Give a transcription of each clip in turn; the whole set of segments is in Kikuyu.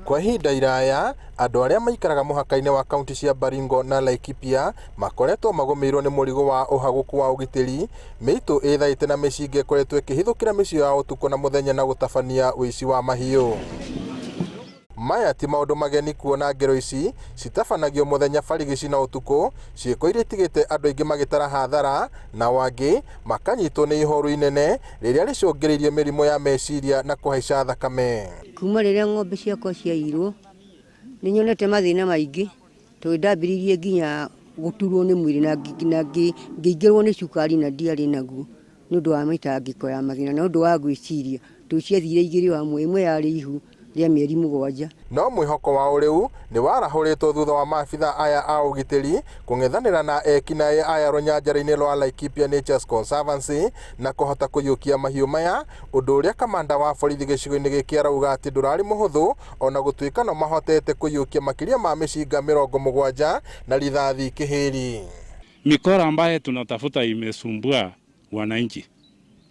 Kwa ihinda iraya, andũ arĩa maikaraga mũhaka-inĩ wa kaunti cia Baringo na Laikipia makoretwo magũmĩirwo nĩ mũrigo wa ũhagũku wa ũgitĩri, mĩitũ ĩthaĩte na mĩcinga ĩkoretwo ĩkĩhithũkĩra mĩciĩ yao ũtukũ na mũthenya na gũtabania ũici wa mahiũ. Maya ti maũndũ mageni kuona ngero ici citabanagio mũthenya barigici na ũtukũ, ciĩko iria itigĩte andũ aingĩ magĩtara hathara nao angĩ makanyitwo nĩ ihoru inene rĩrĩa rĩcũngĩrĩirie mĩrimũ ya meciria na kũhaica thakame. Kuma rĩrĩa ng'ombe ciakwa ciaiyirwo, nĩ nyonete mathĩna maingĩ tondũ ndambĩrĩirie nginya gũturwo nĩ mwĩrĩ na ngĩingĩrwo nĩ cukari na ndiarĩ naguo nĩ ũndũ wa mĩtangĩko ya mathĩna na ũndũ wa gwĩciria tondũ ciathire igĩrĩ o hamwe, ĩmwe yarĩ ihu rĩa mĩeri 7. No mwĩhoko wao rĩu nĩ warahũrĩtwo thutha wa maabitha aya a ũgitĩri kũng'ethanĩra na ekinaĩ aya rũnyanjara-inĩ rwa Laikipia Nature's Conservancy na kũhota kũiyũkia mahiũ maya, ũndũ ũrĩa kamanda wa borithi gĩcigo-inĩ gĩkĩ arauga atĩ ndũrarĩ mũhũthũ ona gũtuĩka no mahotete kũiyũkia makĩria ma mĩcinga 70 na rithathi kĩhĩri. Mikora ambaye tunatafuta imesumbua wananchi.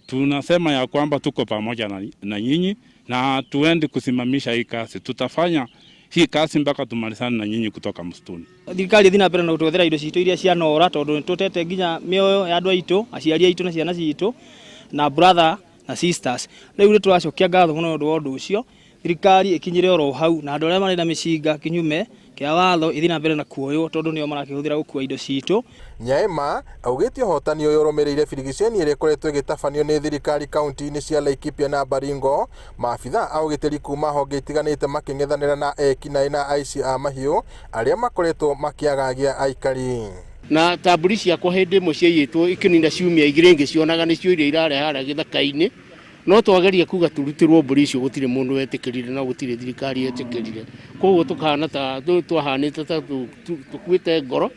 Tunasema ya kwamba tuko pamoja na nyinyi na hatuendi kusimamisha hii kazi. Tutafanya hii kazi mpaka tumalizane na nyinyi kutoka msituni. Thirikari ĩthiĩ na mbere na gũtwethera indo citũ iria cianora tondũ nĩ tũtete nginya mĩoyo ya andũ aitũ, aciari aitũ na ciana citũ na brother na sisters. Rĩu nĩ tũracokia ngatho mũno nĩ ũndũ wa ũndũ ũcio. Thirikari ĩkinyĩre oro hau na andũ arĩa marĩ na mĩcinga kinyume kĩa watho ĩthiĩ na mbere na kuoywo tondũ nĩo marakĩhũthĩra gũkua indo citũ. Nyaema augĩte ũhotani ũyũ ũrũmĩrĩire birigiceni ĩrĩa ĩkoretwo ĩgĩtabanio nĩ thirikari kaunti-inĩ cia Laikipia na Baringo, maabitha a ũgitĩri kuma honge itiganĩte makĩng'ethanĩra na ekinaĩ na aici a mahiũ arĩa makoretwo makĩagagia aikari. Na ta mbũri ciakwa hĩndĩ ĩmwe ciaiyĩtwo ikĩnina ciumia igĩrĩ ngĩcionaga nĩcio iria irarĩ harĩa gĩthaka-inĩ. No twageria kuga tũrutĩrwo mbũri icio gũtirĩ mũndũ wetĩkĩrire na gũtirĩ thirikari yetĩkĩrire. Koguo tũkahana ta twahanĩte ta tũkuĩte ngoro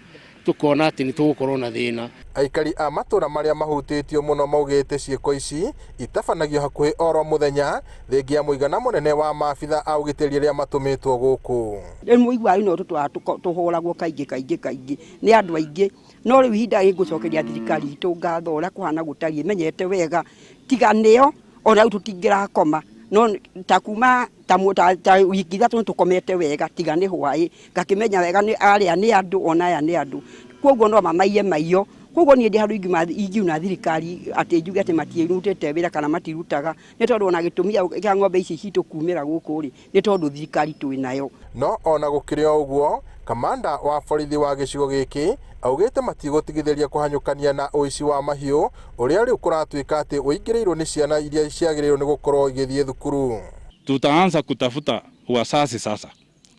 tũkona atĩ nĩ tũgũkorwo na thĩna. Aikari a matũra marĩa mahutĩtio mũno maugĩte ciĩko ici itabanagio hakuhĩ oro mũthenya thengia ya mũigana mũnene wa maabitha a ũgitĩri arĩa matũmĩtwo gũkũ. Rĩu mũiguaga rĩu no tũtũraga tũhũragwo kaingĩ kaingĩ kaingĩ nĩ andũ aingĩ, no rĩu ihinda rĩngũcokeria thirikari itũ ngatho ũrĩa kũhana gũtariĩ ĩmenyete wega tiga nĩo ona rĩu tũtingĩrakoma no ta kuma ta, ta, ta wiki 3 nĩ tũkomete wega tiga nĩ hwaĩ ngakĩmenya wega nĩ arĩa nĩ andũ ona aya nĩ andũ koguo no mamaiye maiyo koguo niĩ ndĩ handũ ingiuna thirikari atĩ njuge atĩ matirutĩte wĩra kana matirutaga nĩ tondũ ona gĩtũmi kĩa ng'ombe ici citũ kumĩra gũkũ rĩ nĩ tondũ thirikari twĩ nayo. No ona gũkĩrĩ o ũguo, kamanda wa borithi wa gĩcigo gĩkĩ augĩte matigũtigithĩria kũhanyũkania na ũici wa mahiũ ũrĩa rĩu kũratuĩka atĩ ũingĩrĩirwo nĩ ciana iria ciagĩrĩirwo nĩ gũkorwo igĩthiĩ thukuru. Tutaanza kutafuta wazazi sasa,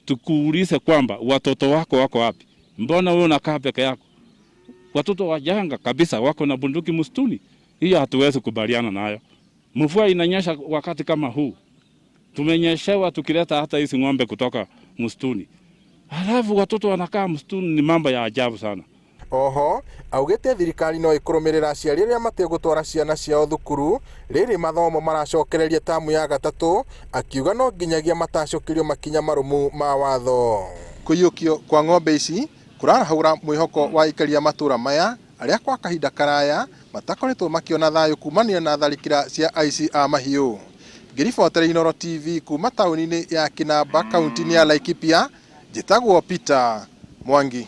tukuulize kwamba watoto wako wako wapi? Mbona wewe unakaa peke yako? Watoto wajanga kabisa wako na bunduki msituni. Hiyo hatuwezi kubaliana nayo. Mvua inanyesha wakati kama huu, tumenyeshewa tukileta hata hizi ng'ombe kutoka msituni, halafu watoto wanakaa msituni. Ni mambo ya ajabu sana. Oho augĩte thirikari no ĩkũrũmĩrĩra aciari arĩa mategũtwara ciana ciao thukuru rĩrĩ mathomo maracokereria tamu ya gatatũ, akiuga no nginyagia matacũkĩrio makinya marũmu ma watho. Kũiyũkio kwa ng'ombe ici kũrarahũra mwĩhoko wa aikari a matũra maya arĩa kwa kahinda karaya matakoretwo makĩona thayũ kumania na tharĩkĩra cia aici a mahiũ. Ngĩribotera Inooro TV kuma taũni-inĩ ya Kinamba kaunti-inĩ ya Laikipia, njĩtagwo Peter Mwangi.